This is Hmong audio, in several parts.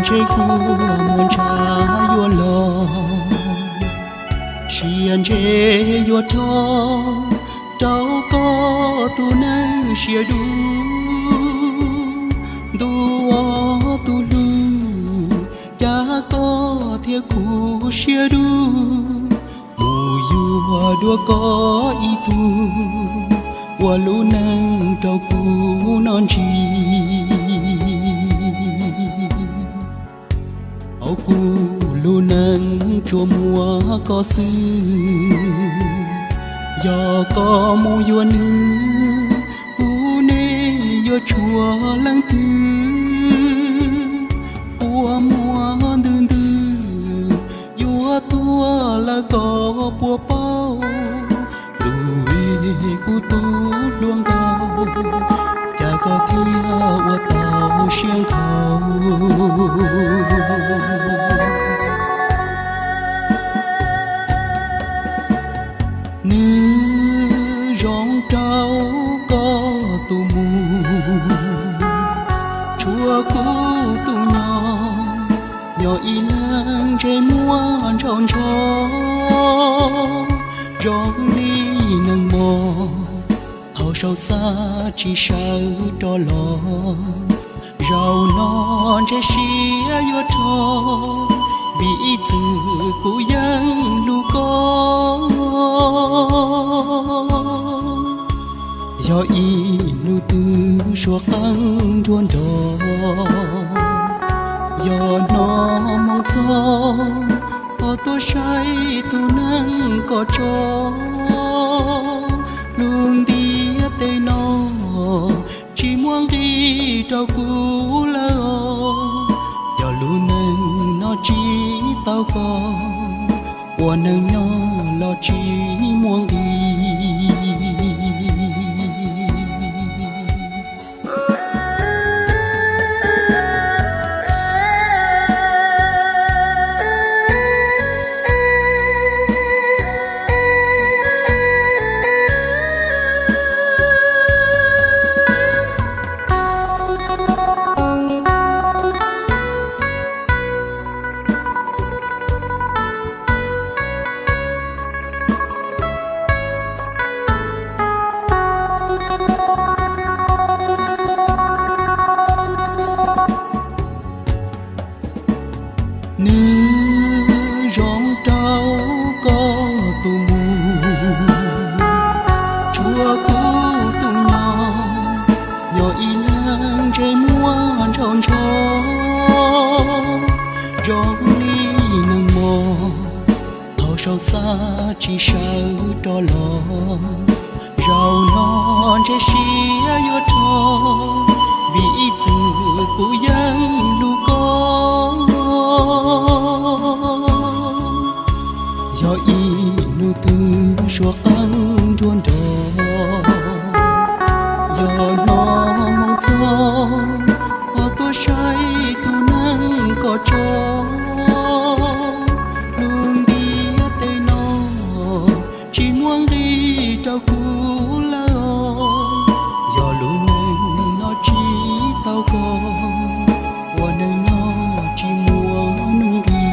Ntshe kuv muaj ntshav yuav los, sia ntse yuav rho rau koj tus neeg siab dub. Ntuj ua tus hlub, cas koj thiaj khuv siab dub, mus yuav dua koj ib tug ua lub neej rau kuv no ntsis. Hauv kuv lub neej tsuas muaj koj xwb, yog koj mus yuav nws, kuv ne yuav tshuav leej twg? Kua muag ntws ntws yuav tuag lawm koj puas paub? Tus kuv tub hluas nkauj, cas koj thiaj ua tau siab nkhaus. Nws zoo rau koj tus mus, tshuav kuv tus nyob, nyob ib leeg ntsej muag ntshaus ntsho, zoo li neeg mos thaum saum txaj tsis sawv rov los. Zaum no ntshe siab yuav rho, vim ib txwm kuv yeej hlub koj. Yog ib hnub twg suav qeej nruab nrog, yog hnub hmoov txog, thov tuaj saib tus neeg koj tso. Lub ntiaj teb no tsis muaj nqis rau kuv lawm os, yog lub neej no tsis tau koj, ua neeg nyob los tsis muaj nqis. Nws zoo rau koj tus mus, tshuav kuv tus nyob, nyob ib leeg ntsej muag ntshaus ntsho, zoo li neeg mos thaum saum txaj tsis sawv rov los. Zaum no ntshe siab yuav rho, vim ib txwm kuv yeej hlub koj. Yog ib hnub twg suav qeej nruab nrog, yog hnub hmoov txog, thov tuaj saib tus neeg koj tso. Lub ntiaj teb no tsis muaj nqis rau kuv lawm os, yog lub neej no tsis tau koj, ua neeg nyob tsis muaj nqis.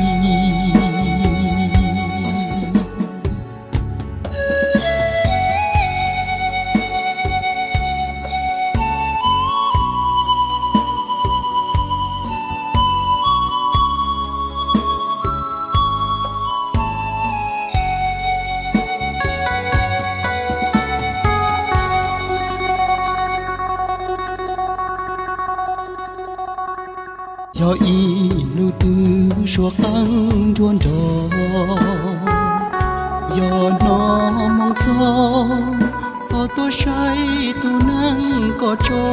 Yog ib hnub twg suav qeej nruab nrog, yog hnub hmoov txog, thov tuaj saib tus neeg koj tso.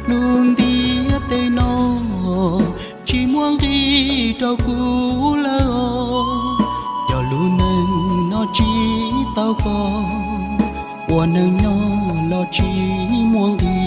Lub ntiaj teb no tsis muaj nqis rau kuv lawm os, yog lub neej no tsis tau koj, ua neeg nyob los tsis muaj nqis.